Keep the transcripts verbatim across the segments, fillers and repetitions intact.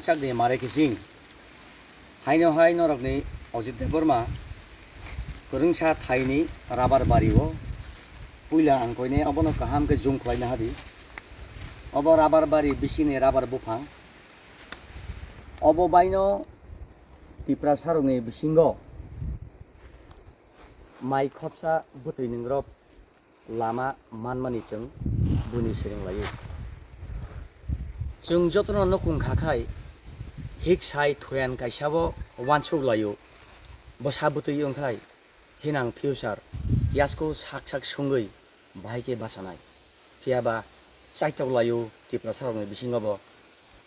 Chakni mare kising. Haino hai norokni Ajit Debbarma kwrwngsa thaini rabar bari o. Puila ang koine obono kaham khe zoom khlaina hadi. Obo rabar bari bisini rabar buphang. Obo baino Tiprasarokni bisingo mai khopsa bwtwi nwngrok lama manmani chwng buini swrwng laio. Chwng jotono nukhung kha khai hik sai thoyan kaisabo uansuk laio. Bwsa bwtwi wng khai thinang future yasku sak sak sungwi bahai khe bachanai. Phiya ba chaitok laio Tiprasarokni bisingo bo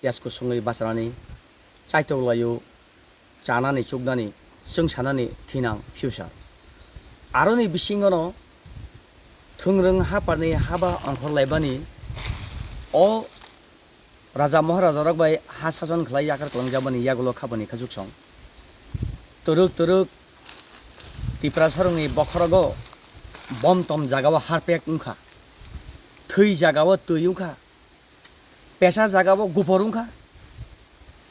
yasku sungwi bachanani, chaitok laio chanani, chuknani, chwngsanani thinang future. Aroni bisingono thwngrwng haparni haba ongkhor laibani o raja maharajarok bai ha sason khlai yakar kwlwngjakmani yagulo khapani khachuksong. Twrwk twrwk Tiprasarokni bokhorogo bom tom jagao harpek wngkha, thwi jagao twi wngkha, pesa jagao gupor wngkha.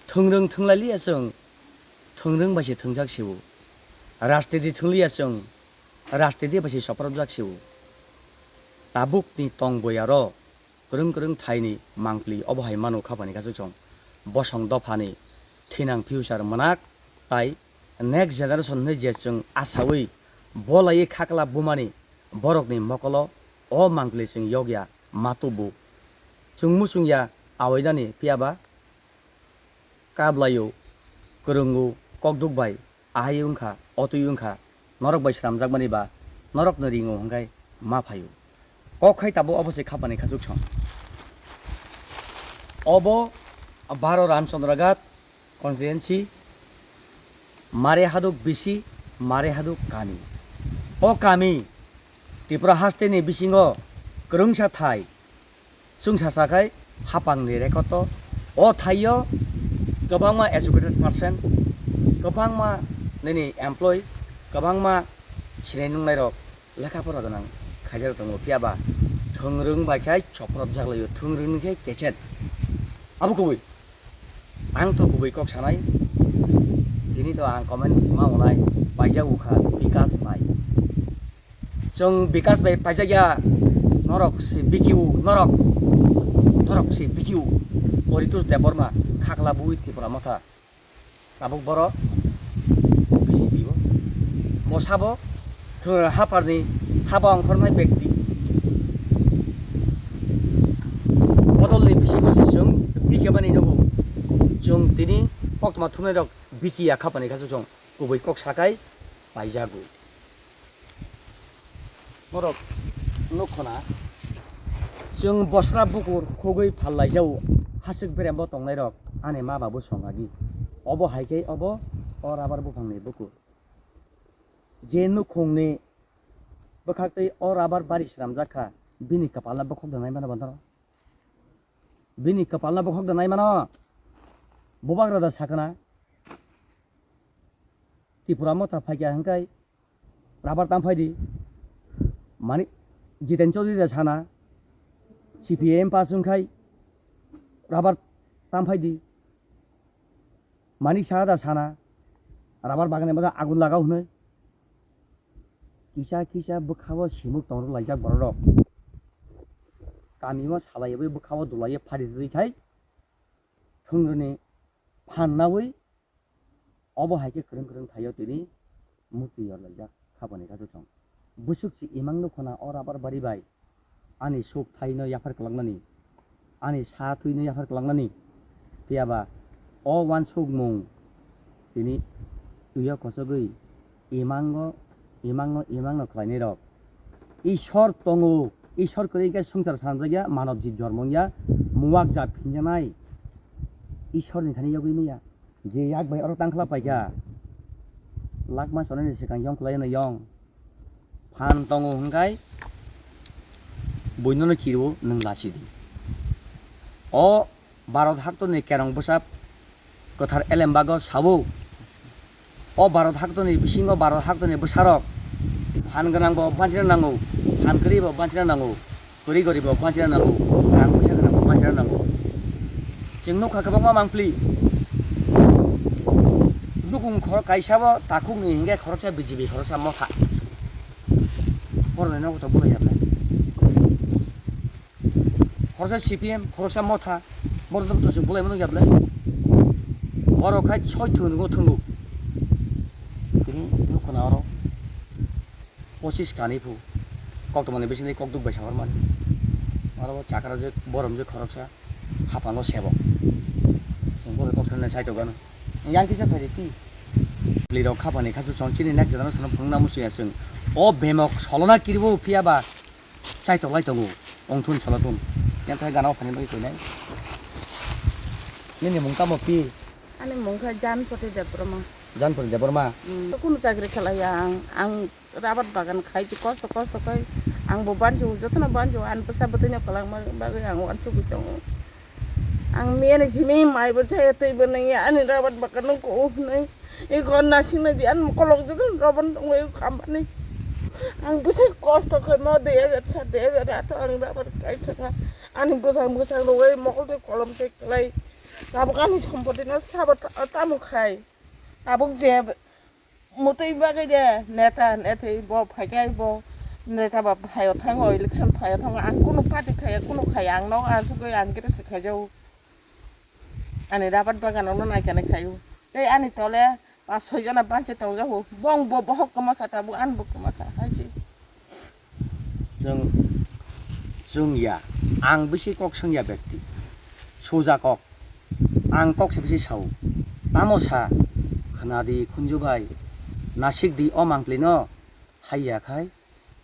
Thwngrwng thwnglailiya chwng, thwngrwng bai se thwngjak se-o, rajniti thwngliya chwng, rajniti bai se chopropjak se-o. Tabukni tong boyaro kwrwng kwrwng thaini mangpli obo hai mano khapani khachuksong. Bosong dophani thinang future mwnak tai next generation hinwi je chwng asawi bolaiwi khakla bumani borokni mokolo o mangpli chwng yokya matubu. Chwng muchungya awaidani phiyaba kablaio, kwrwngo, kokduk bai ahai wngkha, otwi wngkha, norok bai swnamjakmani ba norokno ringo hwnkhe ma phaio. Kok khai tabuk obo se khapani khachuksong. Obo baro Ramchandra Ghat constituency, Mare Haduk bisi, Mare Haduk kami. O kami Tripura hasteni bisingo kwrwngsa thai chwngsa sakhai hapangni rekoto. O thaio kwbangma educated person, kwbangma nini employee, kwbangma sinai nungnairok lekha pora gwnang khaijak tongo, phiya ba thwngrwng bai khai chopropjak laio, thwngrwngni khe kechen. Abo kubui. Ang to kubui kok sanai, tini to ang comment ma onai, paijak ukha Bikas bai. Chwng Bikas bai paijak ya, norok se biki u, norok, norok se biki u. Poritos Debbarma, khakla bui Tipra Motha. Tabuk borok B J P o. Bo sabo, haparni haba ongkhornai bekti. Bodolni bisingo se chwng bikemani nugo. Chwng tini koktwma thumnairok biki ya khapani kha chwng kubui kok sakai paijago. Borok nukho na, chwng bosra bukur khogwi phal laijao, hasik berembo tongnairok ani ma babu songagi. Obo hai khe obo o rabar buphangni bukur. Je nukhungni bwkhaktwi o rabar bari swnamjak kha, bini kwpalno bokhok da nai mano bontano? Bini kwpalno bokhok da nai mano? Bubagra da sakna, Tripura Motha phaikha hwnkhe rabar tam phai di. Mani Jiten Chaudhary da sana, C P I M pass wngkhai rabar tam phai di. Manik Saha da sana, rabar bagani mada agun lagao hwnwi. Kisa kisa bwkhao simuk tongrok laijak bororok. Kamio salaiwi bwkhao dulaiwi phari rwui khai thwngrwni phan naui obo hai khe kwrwng kwrwng thaio tini murti yor laijak khaboni kha chwng. Bwswk se imang nukho na o rabar bari bai ani suk thaino yaphar kwlaknani, ani sa thwino yaphar kwlaknani, phiya ba o uansukmung tini twiyo kochogwi imango, imango, imangno khlainairok. Ishwar tongo, Ishwar kwrwi khe swngchar sanjakya, manob jib jormo wngya, muwak ja phinjanai Ishwarni thani yagwi manya. Je yak bai oro tangkhla paikha, lakma sonani swkang yong khlaino yong. Phan tongo hwnkhe buinono kiriwo nwng lachidi. O Bharat haktoni kerong bwsa kwthar elembago sabo, o Bharat haktoni bisingo Bharat haktoni bwsarok phan gwnangbo banchina nango, phan kwrwibo banchina nango. Kwrwi goribo banchina nango, rang puisa gwnangbo banchina nango. Chwng nukha kwbangma mangpli, Bung khorok kaisa bo takhuk ni hingke khoroksa B J P khoroksa motha. Borok ni nogo to bulai ya ble. Khoroksa C P M, khoroksa motha. Borok to bulai mano ya ble. Borok khai soi thun go thungo. Tini nukho na oro. Pochis kani phu. Kok tongmani bisingtwi kok duk bai sabar mani. Oro bo chakra je borom je khoroksa. Hapano sebo. Sing boro kok sanna sai to gano. Yang kisa phai ti. Lirok khapani khasu chong chini nek jadano sono phunukna musuya sing. O bemok solona kiribo phiya ba. Chai tok lai tongo. Ong thun sola thun. Yang thai gana phani bai koi nai. Nini mung tamo pi? Ani mung kha Janpati Debbarma. Janpati Debbarma. Hmm. Kunu chakri khalai ang. Ang rabar bagan khai di kosto kosto khai. Ang bo banjo, jotono banjo, an bwsa bwtwi no kwlangma bagwi ang uansugwi tongo. Ang miyani simi mai bo chaya twi bo nangya ani rabar bagan no ko hnai. Iko nasing nai di an mokolok jotono rabar tongwi khambani. Ang bwsa kosto khai mo dui hajar sa dui hajar ato ang rabar kai thaka. Ani bwsang bwsang rogwi mokol twi kolom twi kwlai. Tabuk ani sompoti no sabo ta-, tamo khai. Tabuk je mwtwi bagwi de neta, netwi bo phaikhai bo neta ba phaio thango, election phaio thango, ang kunu party khaiya, kunu khaiya, ang nogo asugwi ang khe se khaijago. Ani rabar bagan no naikha naikhaio. Tei ani tole pas soi jona banchi tongjago. Bong bo bohok kwma kha, tabuk ang bo kwma kha, hai se. Chwng, chwng ya, ang bisi kok swngya bekti. Suja kok. Ang kok se bisi sao. Tamo sa, khna di khunju bai, nasik di o mangpli no, hai ya khai,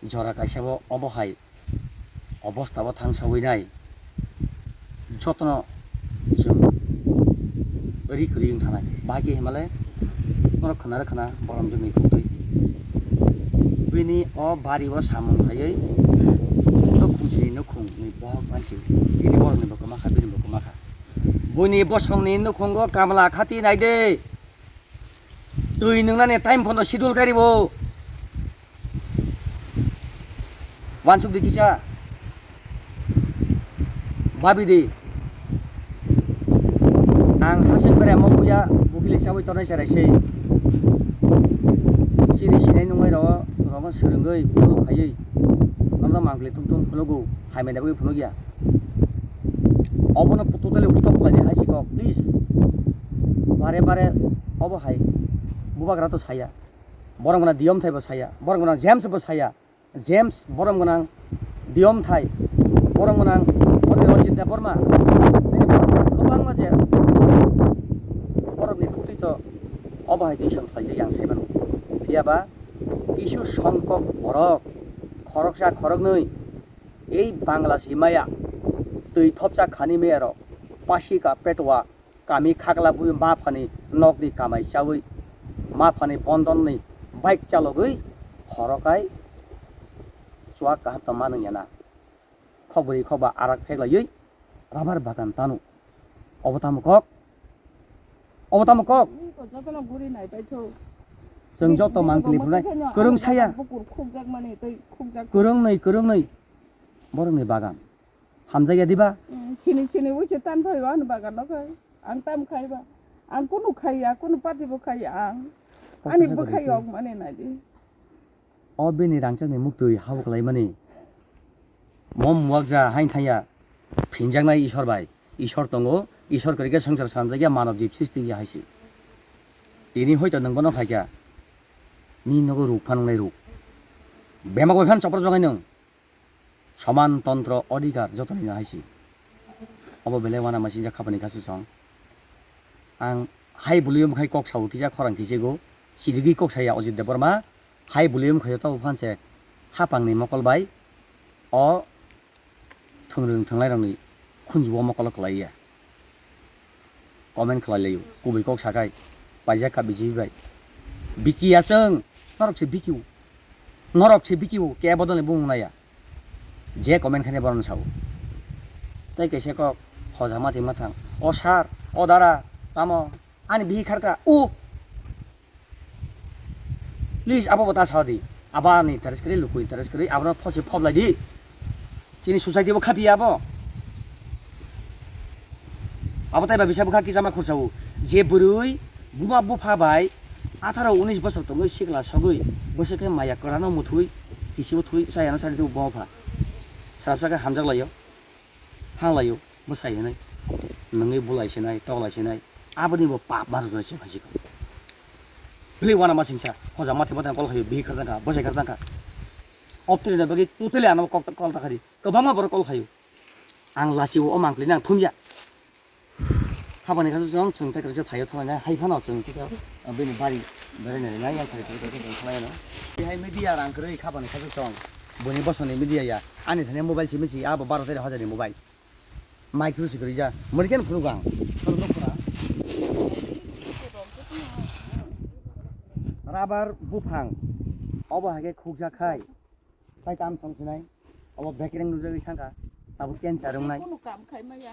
jora kaisa bo obo hai, obosta bo thang sawi nai. Jotono chwng ri kwrwi wng thanai. Bahai khe himale norok khna rw khna borom jwngni khuktwi. Bini o bari o samung khaiwi to khumsini nukhung ni bohok mansi. Bini borokni bo kwma kha, bini bo kwma kha. Buini bosongni nukhungo kamla khati nai de. Twi nwngnani time phono sidul kari bo. Wansuk di kisa. Babi di. Ang hasik bere mo buya bukili sawi tonai sarai sei. Sini sinai nungwi ro, rogo surungwi, bulu khaiwi. Nono mangli tung tung phulugu, hai menda bui phulugya. Obono totally stop khlaidi hai sikok, please. Bare bare obo hai bubagra to saya. Borok gwnang Diyom Thai bo saya. Borok gwnang James bo saya. James borok gwnang Diyom Thai. Borok gwnang Oni Ranjit Debbarma. Nini borok gwnang kwbangma je borokni khutui to obo hai twi song khlaijak yang sai mano. Phiya ba kisu songkok borok khoroksa khoroknwi ei Bangla si maya twi thopsa khani maya rok Pasika Petwa kami khakla bui maphani nokni kamai chawi maphani bondonni bike chalogwi khorokai chuak kaham tongma nwngyana. Khokbwrwi khokba arak pheklaiwi rabar bagan tano. Obo tamo kok? Obo tamo kok? Jotono guri nai paitho. Chwng joto mangkli phunai kwrwng saya. Bukur khukjak mani tei khukjak. Kwrwng nwi, kwrwng nwi. Borokni bagan. Hamjakya diba? Mm, sini sini wi se tan phai ba ano bagan no khai. Ang tam khai ba. Ang kunu khaiya, kunu party bo khaiya ang. Ani bo khai yok mani nai di. O bini rangchakni muktwi habo kwlaimani. Mom wakja hain thaya. Phinjaknai Ishwar bai. Ishwar tongo. Ishwar kwrwi khe swngchar swnamjakya manav jib srishti ya hai se. Tini hoito nwng bono phaikha. Ni nogo ruk phan wngnai ruk. Bemag bai phan chopra jwngai nwng. Soman tontro odhikar jotoni no hai se. Obo belai wana machine jak khapani kasu chong. Ang hai bwlwi wngkha kok sao kisa khorang kisa go. Chirigwi kok saya Ajit Debbarma. Hai bwlwi wngkha to phan se hapang ni mokol bai. O thwngrwng thwnglairokni khunjugo mokolo kwlaiya. Comment khlai laio, kubui kok sakhai, paijak kha B J P bai. Biki ya chwng, norok se biki o. Norok se biki o, kebo dole bumung naya. Je comment khainai bohrokno sao. Tei kaisa kok, hoja mati mathang. O sir, o dara, tamo, ani bihi kharka, o. Please, abo bo ta sa di. Abo ani interest kwrwi, luku interest kwrwi, abono phose phob lai di. Chini society bo khapiya abo. Abo tai ba bisa bwkha kisa ma khursa o. Je bwrwi buma bupha bai Atharo unis bosor tongwi sikla sogwi bwswk khe maya kwrano muthwi kisibo thwi chayano chari twibo bopha. Swrapsa khe hamjak laio, thang laio, bwsai hinwi nungwi bulai sinai, toklai sinai, aboni bo pap ma rwjak se phaisiko. Bwlwi uanama singsa, hoja mate mate kol khaio, bihik khartang kha, bwsai khartang kha. Obtwini bagwi totally ano kok kol ta khadi, kwbangma borok kol khaio. Ang lachio, o mangpili nang thumya. Habani kha chwng, chwng tei kwrwngsa thaio thanglai nai, hai phano chwng kisa, ah, bini bari berai nai nai yang thai thai thai thai thanglai no. Hai media rang kwrwi khabani kha chwng. Boni bosoni media ya, ani thani mobile simi si abo baro tero hajar ni mobile. Mic through si kwrwi ja, mori khe phunuk ang. Rubber buphang, obo hai khe khukjak khai. Tai kam song sinai. Obo bekereng nujagwi thangkha. Tabuk cancer wngnai. Kuno kam khai maya.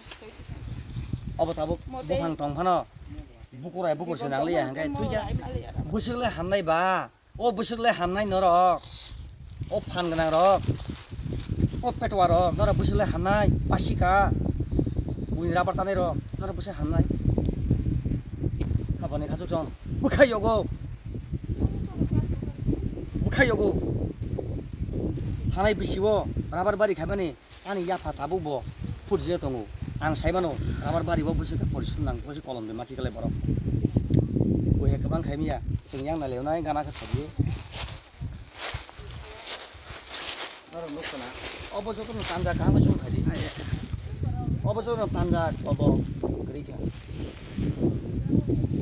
Obo tabuk Mote. Buphang tong phano. Bukurai bukur se nangliya hingke thwikya. Bwswk le hamnai ba. O bwswk le hamnai norok. O phan gwnang rok. O petwa rok. Norok bwswk le hamnai. Pasika. Buini rabar tanai rok. Norok bwswk hamnai. Khabani khasuk chong. Bwkhai yogo. Bwkhai yogo. Thanai bisi o rabar bari khaimani ani yapha tabuk bo phurjina tongo. Ang saimano rabar bari bo bwswk khe porishrom nang, bwswk kolom de maki kalai borok. Bo he kwbang khaimiya, chwng yang nai leonai gana khe khaidi. Norok nuk khna. Obo jotono tanjak, kaham khe chum khaidi. Obo jotono tanjak, obo kwrwi kha.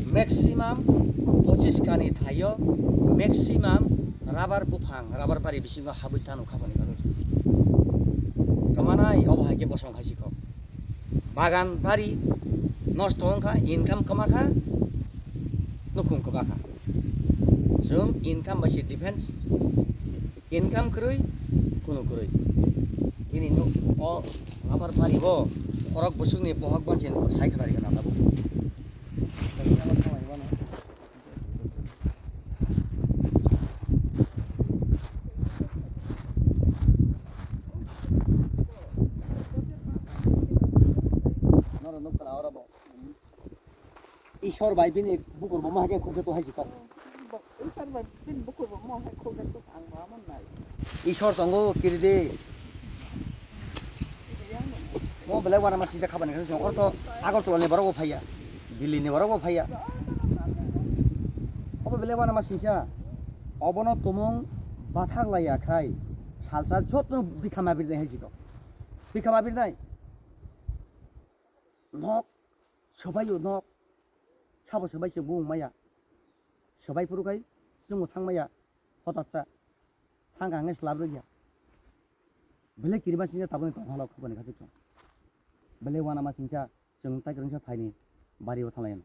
Maximum pochis kani thaio, maximum rabar buphang, rabar bari bisingo habwi tano khabani bagwi. Kwmanai obo hai khe bosong khai sikho. Bagan bari nosto wngkha, income kwma kha, nukhung kwba kha. Chwng income bai se defense. Income kwrwi, kunu kwrwi. Bini nuk o rabar bari o khorok bwswkni bohok bansini sai khlai rwgwna tabuk. Norok nuk khna oro bo. Ishwar bai bini bukur bo ma hakhe khukjak to hai sikha. Bo-, Ishwar bai bini bukur bo ma hakhe khukjak to ang ba mon nai. Ishwar tongo kiri de. Mo belai wana ma sijak khabani khe chwng oro to Agartala ni borok bo phaiya, Delhi ni borok bo phaiya. Obo belai wana ma singsa. Obono tumung bathak laiya khai salsa joto bikha ma birnai hai sikha. Bikha ma birnai. Nok, swbaio nok, sabo swbai se bung maya, swbai phuru khai chwngbo thang maya, hotatsa, thang kha hwnwi slap rwkya. Belai kirima singsa tabukni tong halok khobani khachu chwng. Belai wana ma singsa chwng tai kwrwngsa phaini bario thanglai.